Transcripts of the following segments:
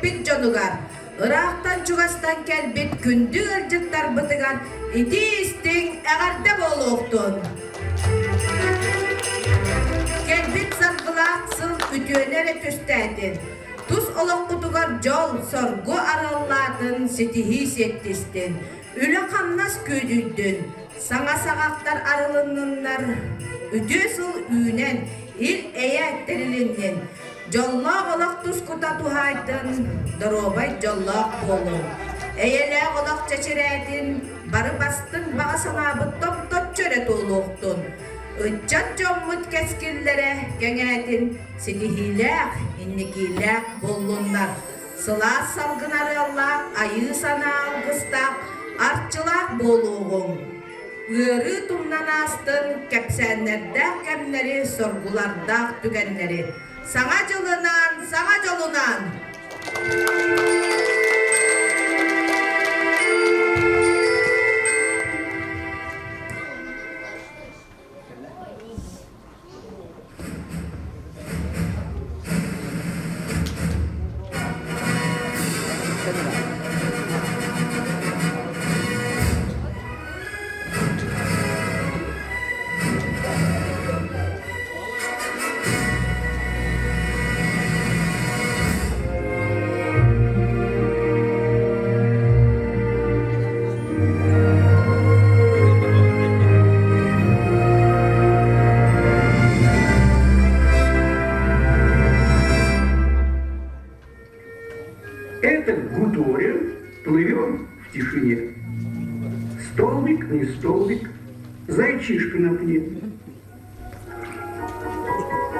Нэһилиэкпит дьонугар, ыраахтан-чугастан кэлбит күндү ыалдьыттарбытыгар итии-истиҥ эҕэрдэ буолуохтун! Кэлбит саргылаах сыл үтүөнү эрэ түстээтин, тус олоххутугар дьол, соргу арыаллаатын, ситиһии сиэттистин, үлэ-хамнас күүһүрдүн, саҥа саҕахтар арылынныннар, үтүө сыл үүнэн, ил-эйэ тэрилиннин, Дьоллоох олох тускута туһаайдын, доруобай дьоллоох буолуҥ. Эйэлээх олох чэчирээтин, бары бастыҥ баҕа санаабыт томточчу эрэ туолуохтун. Ыччат дьоммут кэскиллэрэ кэҥээтин, ситиһиилээх, инникиилээх буоллуннар. Сылаас салгын арыаллаах, айыы санаа алгыстаах, арчылаах буолуоҕуҥ. Ыарыы тумнан аастын, кэпсээннэрдээх кэмнэри, соргулардаах түгэннэри. Саҥа дьылынан, саҥа дьолунан! Этот Гудорин плывет в тишине. Столбик, не столбик, зайчишка на пне.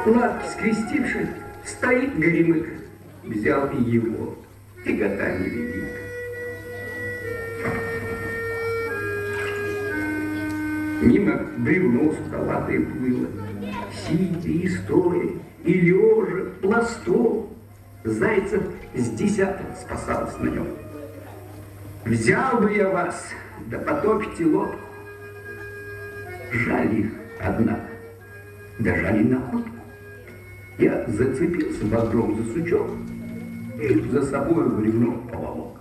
Лапки скрестивши, стоит горемык. Взял и его, тягота невидимка. Мимо бревно суховатое плыло, сидя и стоя, и лежа, пластом. Зайцев с десяток спасалось на нем. Взял бы я вас, да потопите лодку. Жаль их, однако, да жаль и находку. Я зацепился багром за сучок и за собою бревно поволок.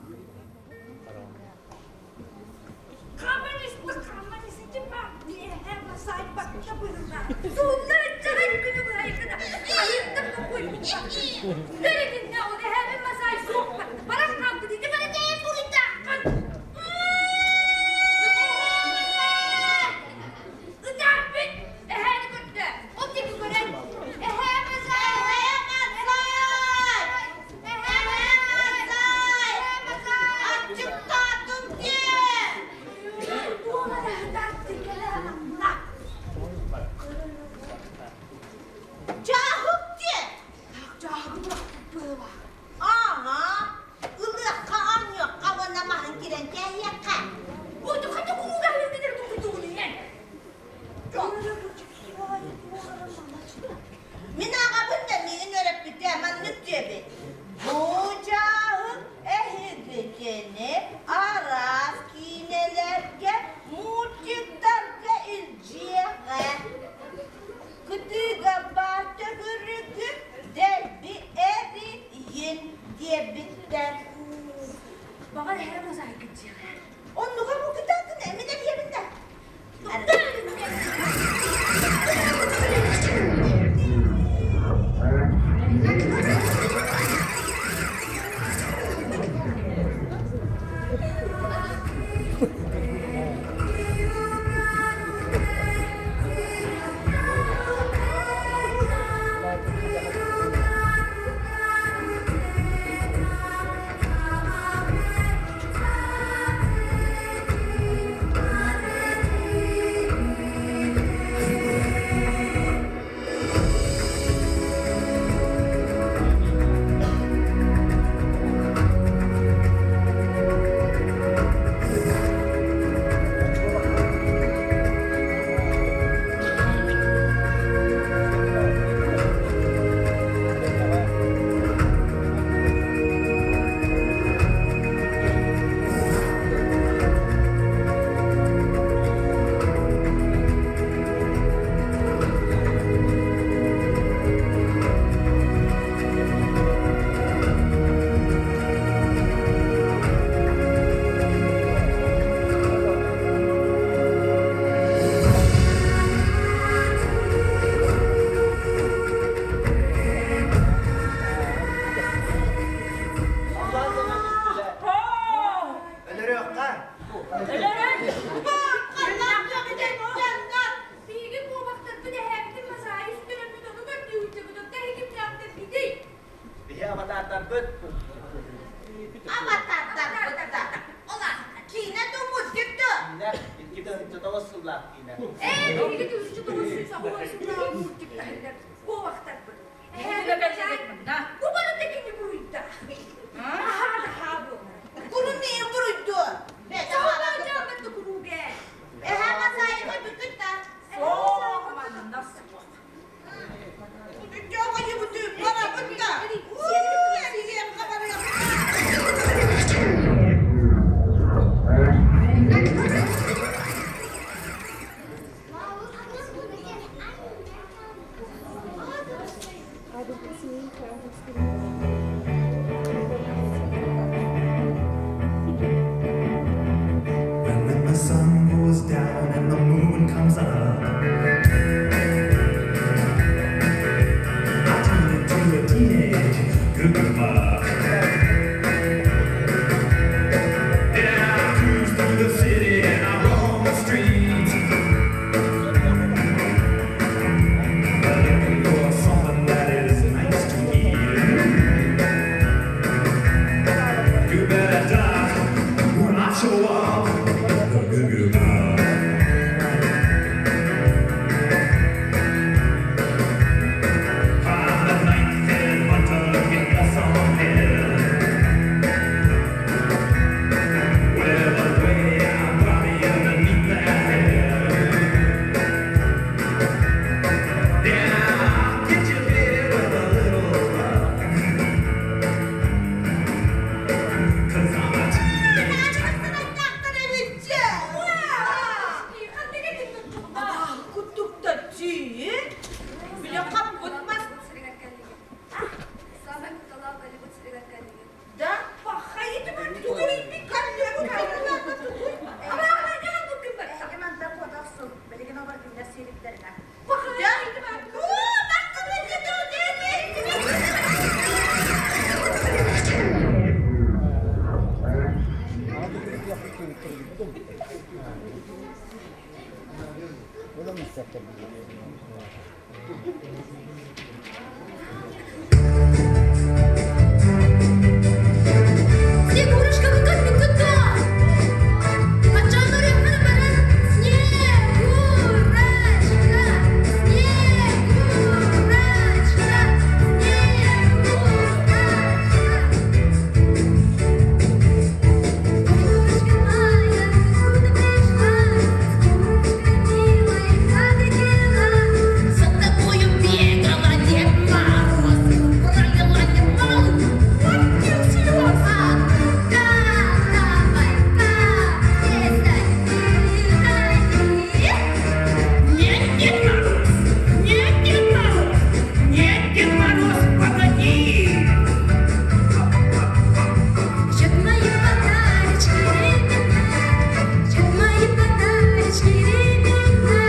Дьааһык диэ! Ааһа, ылыахха, оонньуохха уонна маһын кирэн кээһиэххэ. Мин аҕабын да миигин үөрэппитэ маннык диэбит. Бу дьааһык эһигитини араас киинэлэргэ, мультиктарга илдьиэҕэ. Кытыыга баар төгүрүгү дэлби эрийин диэбиттэр. Баҕар эһэм мозаика диэҕэ. Оннуга бу кытаатын эмин эрийэбин да. Аватардарбыт. Аватардарбыт да. Ола, киинэ туммут да. Киинэ, 2009 сыллаах киинэ. Ээ, биһиги 1909 сыллаах мультик таһыллар. Куобахтарбыт. Бу барыта кини буруйда. Аһаа да хаа буолар. Куру миин буруйду. Саҕалаан куруугэ. Эһэ масайыга бүтүн да. Суох, манна суох. Well, when the sun goes down and the moon comes up, I turn into a teenage goo goo muck. Yeah, I cruise through the city and I roam the streets, looking for something that is nice to eat. You better duck when I show up. The goo goo muck. I'm the ninth headhunter looking for some head. Well, the way I body underneath that head. Yeah, I'll get you, baby, with a little luck. 'Cause I'm a teenage. Снегурочка, вы как никуда! Снегурочка, Снегурочка, Снегурочка. Снегурочка моя, откуда пришла? Снегурочка милая, как дела? За тобою бегала Дед Мороз, пролила немало горьких слез. А ну-ка, давай-ка, не выходи. Нет, Дед Мороз, нет, Дед Мороз, нет, Дед Мороз, погоди! Ждет мои подарочки времена, ждет мои подарочки времена,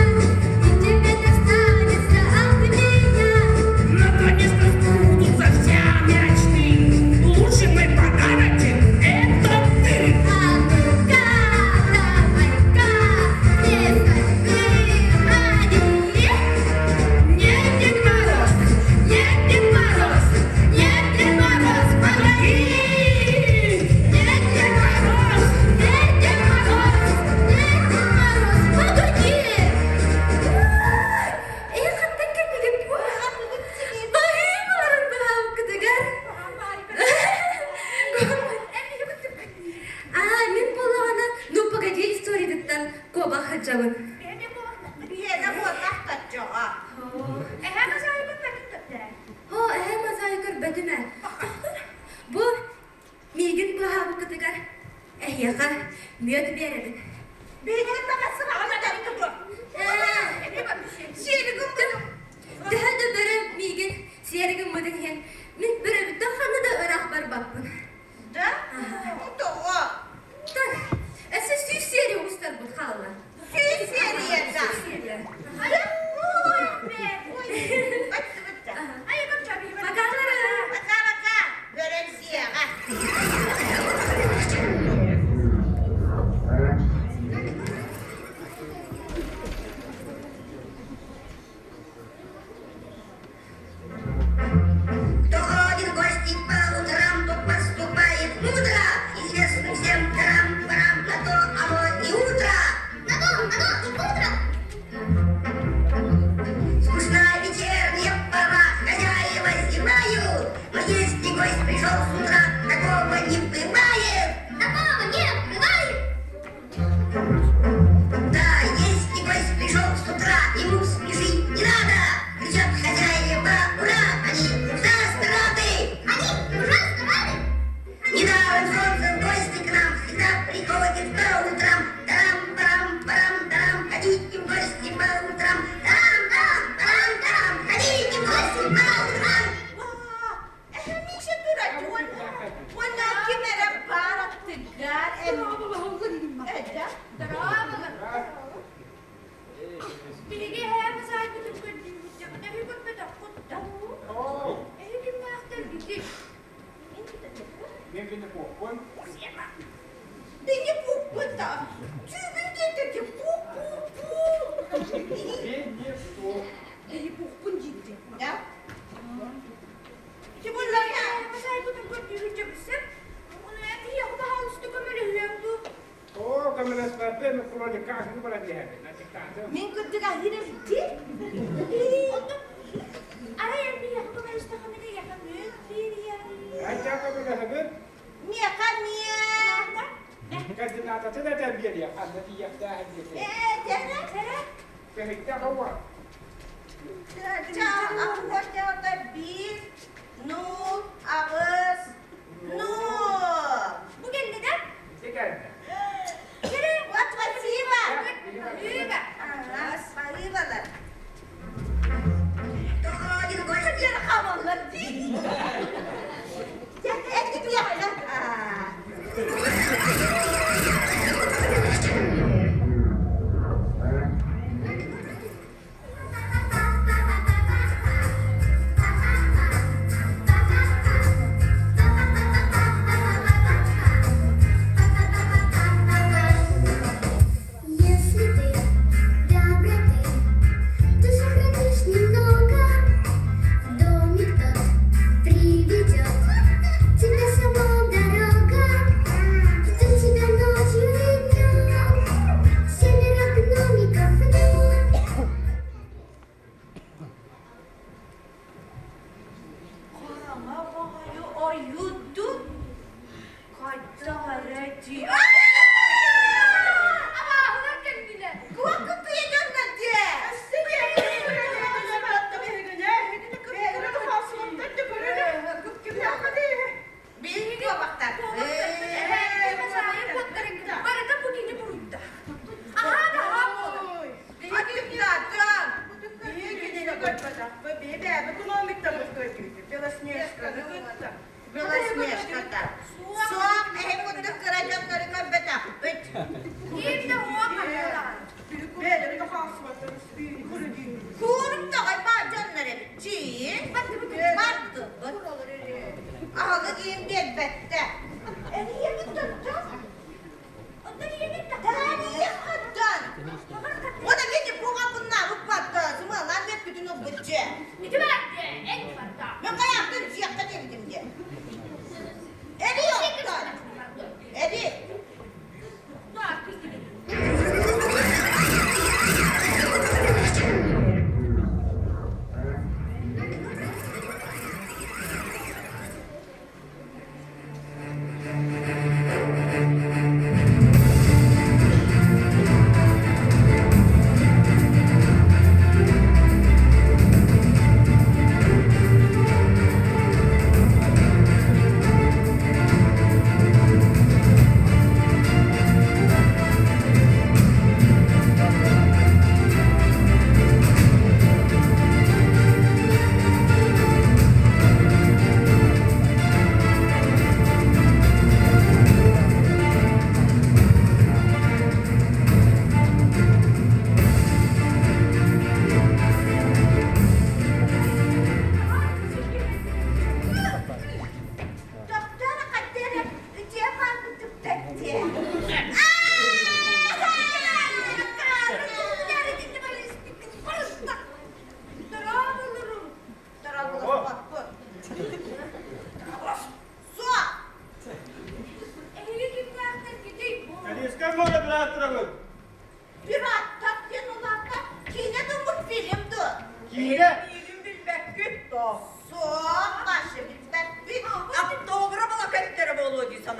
и тебе достанется от меня. Наконец-то сбудутся все мечты. Лучший мой подарочек – это ты! А ну-ка, давай-ка, не выходи. Нет, Дед Мороз, нет, Дед Мороз, нет, Дед Мороз, погоди! Нет, Дед Мороз, нет, Дед Мороз, нет, Дед Мороз, погоди. Эй, хаттан кэллигин Баһыым олорор быһаабыккытыгар. Аа, мин буоллаҕына, ну погоди историятыттан куобах сылдьабын. Оо, эһэм мазайы көрбөтүм ээ. Бу миигин быһаабыккытыгар эһиэхэ мүөт биэрэбин. Төһө да бөрө миигин сиэри гыммытын иһин, мин бөрөбүттэн ханна да ыраах барбаппын. Так, өссө сүүс сиэри устарбыт хаалла. Сүүс серия. Пока-лара! Пока-пока, бөрөм сиэҕэ. Кто ходит в гости к с утра, такого не бывает. Такого не бывает. Да, если гость пришел с утра, ему спешить не надо. Кричат хозяева, ура, они ужасно рады. Они ужасно рады. Недаром солнце в гости к нам всегда приходит по утрам. Тарам-парам-парам-тарам, ходите в гости по утрам. Тарам-тарам-парам-тарам, ходите в гости по утрам. Биһиги эһээбит саайбытын көрдүүбүт, эһи көрбөтөххүт да. Эһи кимнээхтэргитий? Мен кини куоппун. Мен не что? Эһээбит саайбытын көрдүүбүт дьэбисэп. Ону эһиэхэ баһаалыста көмөлөһүөҥ дуу? Оо, көмөлөспөппүн, кроликка аһыы баран иһэбин. Ачыктаатым. Мин кырдьык аһыыр эбиппин. Онтон арай эһиэхэ көмөлөстөххүнэ эйиэхэ мүөт биэриэм. Айча көмөлөһөбүн. Миэхэ миэ. Координататын этэн биэриэх, ханна тиийиэхтээхин диэки. Ээ, тэрэ. Кэһиттэх уо. Биир, нуул, аҕыс, нуул. Бу кэллэ да? Ити кэллэ. Вот спасибо. Спасибо. Ага, спасибо. Если ты доброты, то сохранишь немного. В домик тот приведет тебя сама дорога. Ждут тебя ночью и днем семеро гномиков в нем. Хараҥа баҕайы ойуду хайдах эрэ дии Абааһылар кэллилэр. Барыта бу кини буруйда. Аһаа да аһаа буолар. Белоснежка-то. Суох, эһи курдук кыра дьоннору көрбөтөхпүт. Ким да уох аһылаан. Куурук тоҕой баа дьоннор эбит. Чиин, бардыбыт. Аһылык иин биэрбэттэ. Эрийэбит тоттон. Оттон ийэбит Дарья-аттан. Оны мен буға баппатты. Зымалан бет бүтін ұлбытчы. Ити бар де, эн барда. Мен қаяқтан сияққа дедім де. Эри оттан. Эри. Так, кистибит.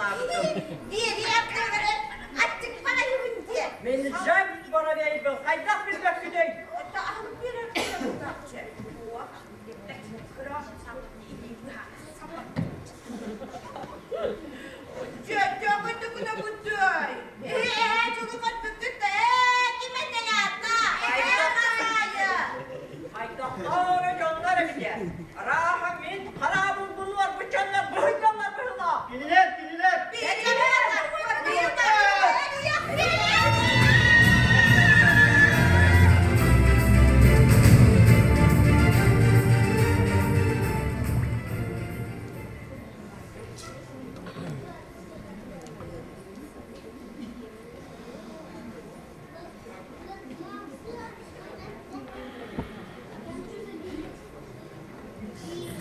санаабытым. Биэриэ аттыгар аччык баҕайыбын диэ. Мин дьэм воробейбын хайдах билбэккиний? Аһылык биэрэр Дьэ, Ээ, дьылы көрбүккүт ээ, ким этэлээтэ? Ээ, Маайа! Хайдахтаах дьоннор эбитэ. Арааһа мин хараабыл булуорбут дьоннор быһыйдаллар быһыылаах. Кинилэр, кинилэр!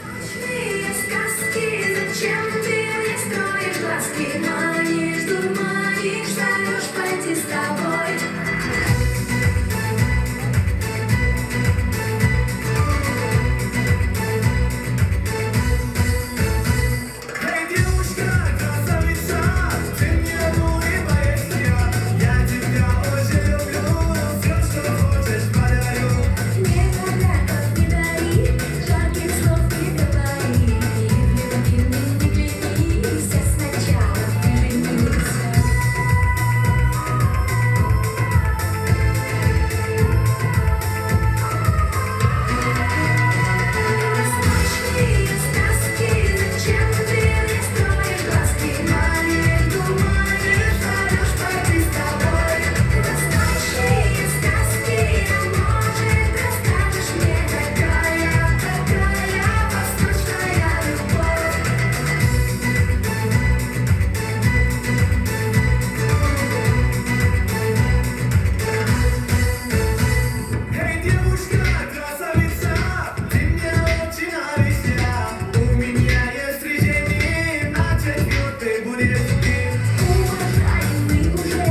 Ночные сказки, зачем ты мне строишь глазки? Манишь, дурманишь, зовешь пойти с тобой. Эй, девушка, красавица, ты мне улыбаешься. Я тебя очень люблю, все, что хочешь, подарю. Мне подарков не дари, жарких слов не говори. И в любви мне не клянись, а сначала ты женись. Восточные сказки, зачем ты мне строишь глазки? Манишь, дурманишь, зовешь пойти с тобой. Восточные сказки, а может, расскажешь мне, какая, какая восточная любовь? Эй, девушка, красавица, ты мне очень нравишься. У меня есть три жены, а четвертый будешь ты. Уважаемый уже,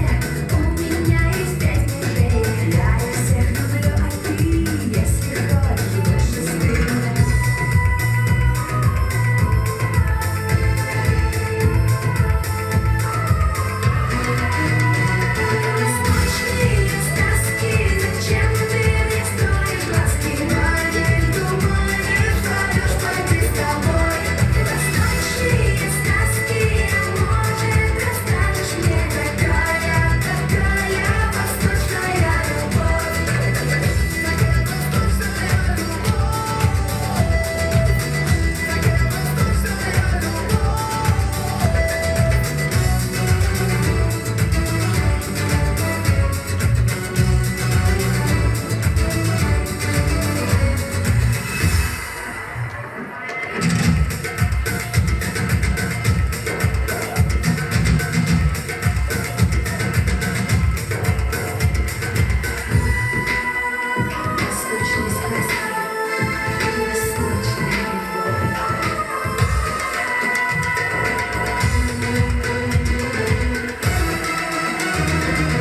у меня есть пять мужей. Я их всех люблю, а ты, если хочешь, больше стыдно. Восточные сказки, зачем ты мне строишь глазки? Манишь, дурманишь, зовешь пойти с тобой. Восточные сказки, а может, расскажешь мне, какая, какая восточная любовь? Такая восточная любовь, такая восточная любовь. Восточные сказки, восточная любовь.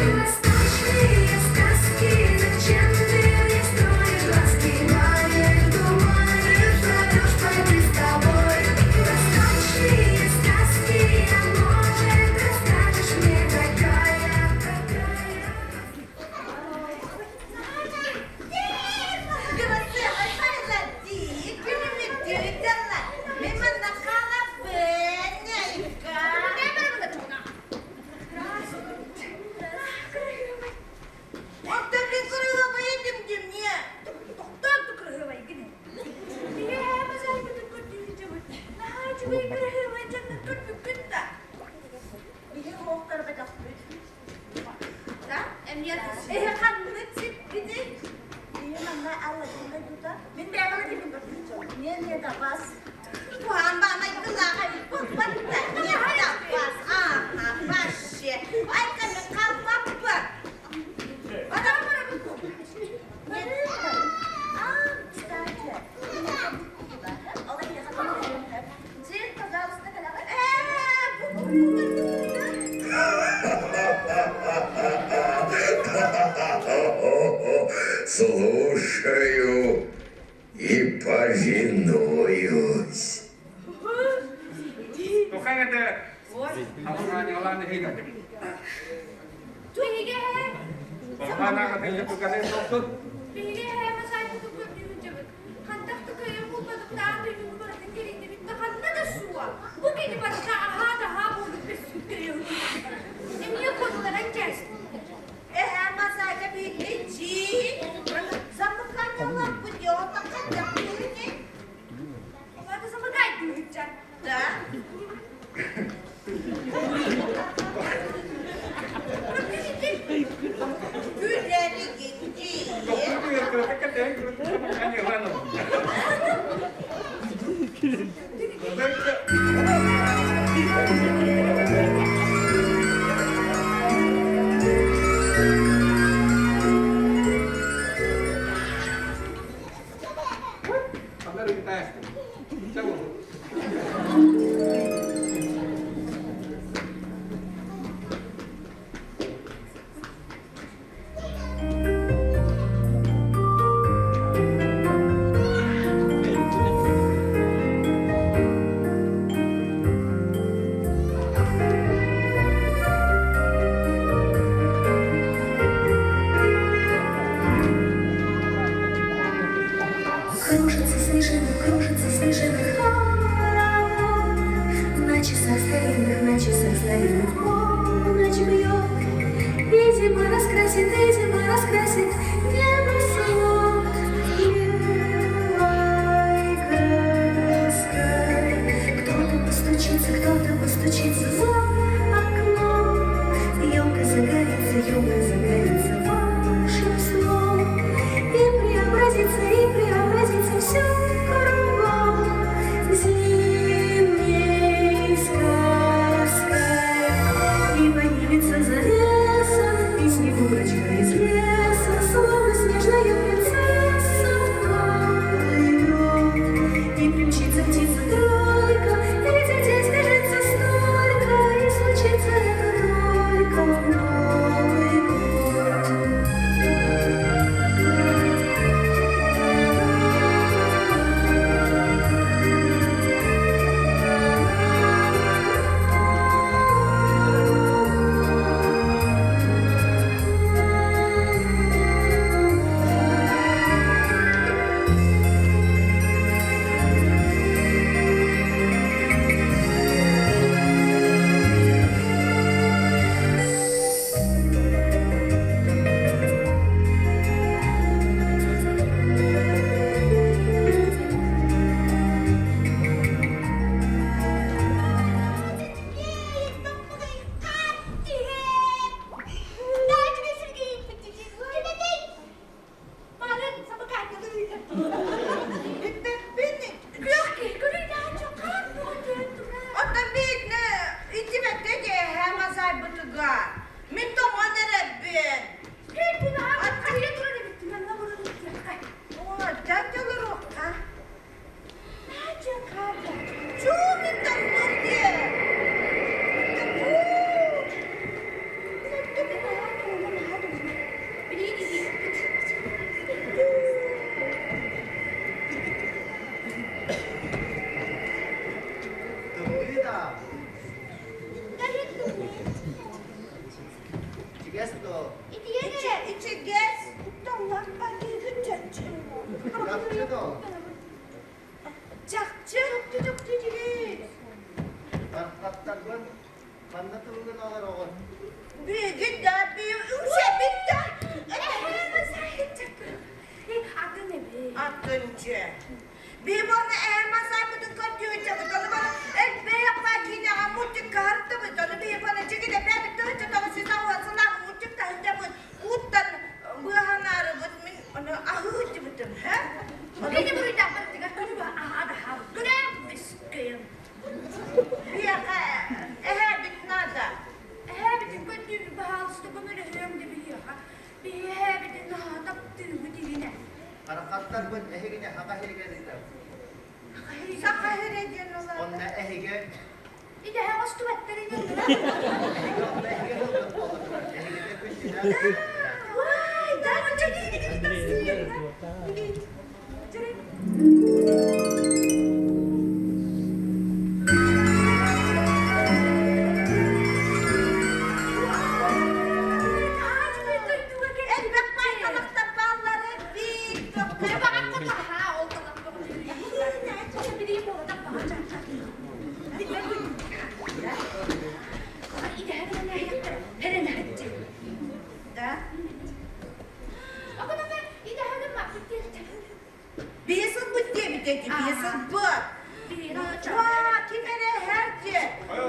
Восточные сказки, зачем ты мне строишь глазки? Манишь, дурманишь, зовешь пойти с тобой. Восточные сказки, а может, расскажешь мне, какая, какая? Слушаю и повинуюсь. Тухаҥ этэ. Алаан иһин. Биһиги эһэ Анаҕа тылганы толсун. Биһиги эһэ масайбытын көрдүүһүнчэбит. Хантах да кыайан булбатыктаах дойдуну барытын кэрийдибит да ханна да суо. Бу кини барыта аһаа да аһаа буолбут бөссүккэ Эмиэ куттаран кээстим. Эһэ масайга биһиги дьиин замыканялар будёта хаддахтыыни. Оларды замыкай дүүһүччэр. Да. Кружится снежинок, кружится снежинок хоровод. На часах старинных, на часах старинных полночь бьет. И зима раскрасит, и зима раскрасит небосвод белой краской. Кто-то постучится, кто-то постучится за окном. Елка загорится, елка загорится волшебством. И преобразится, и преобразится все кругом зимней сказкой. И поднимется завеса, и Снегурочка из леса, словно снежная принцесса, плывет. И примчится птица тройка, и детей сбежится столько, и случится это только в Новый год.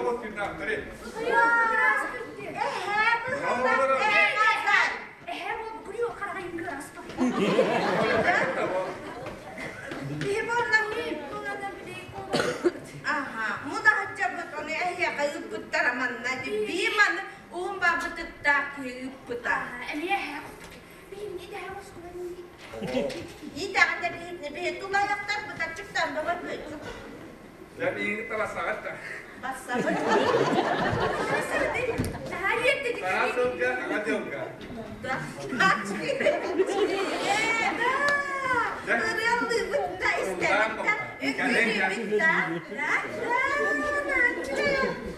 Туох түннээхтэри? Эһээ быһыллар эһээ Эһээ буол күрүө хараҕайын кыараспа. Биһи буолла Аха, мунаһыччабыт ону эһиэхэ ыыппыттара манна бии маны уһун бабытыктаах киһи ыыппыта. Эмиэ эһээ биһимни итэһэ оскула Итэҕэтэ биһитни биһи тулайахтарбыт аччыктаан бабарбыт. Дьэ биһиги таласаҕыт да. Бассабыт. Саҥа сылга, саҥа дьылга. Да. Э, да. Ырыаллыыбыт да, истэбит да, үҥкүүлүүбүт да. Да, да, да.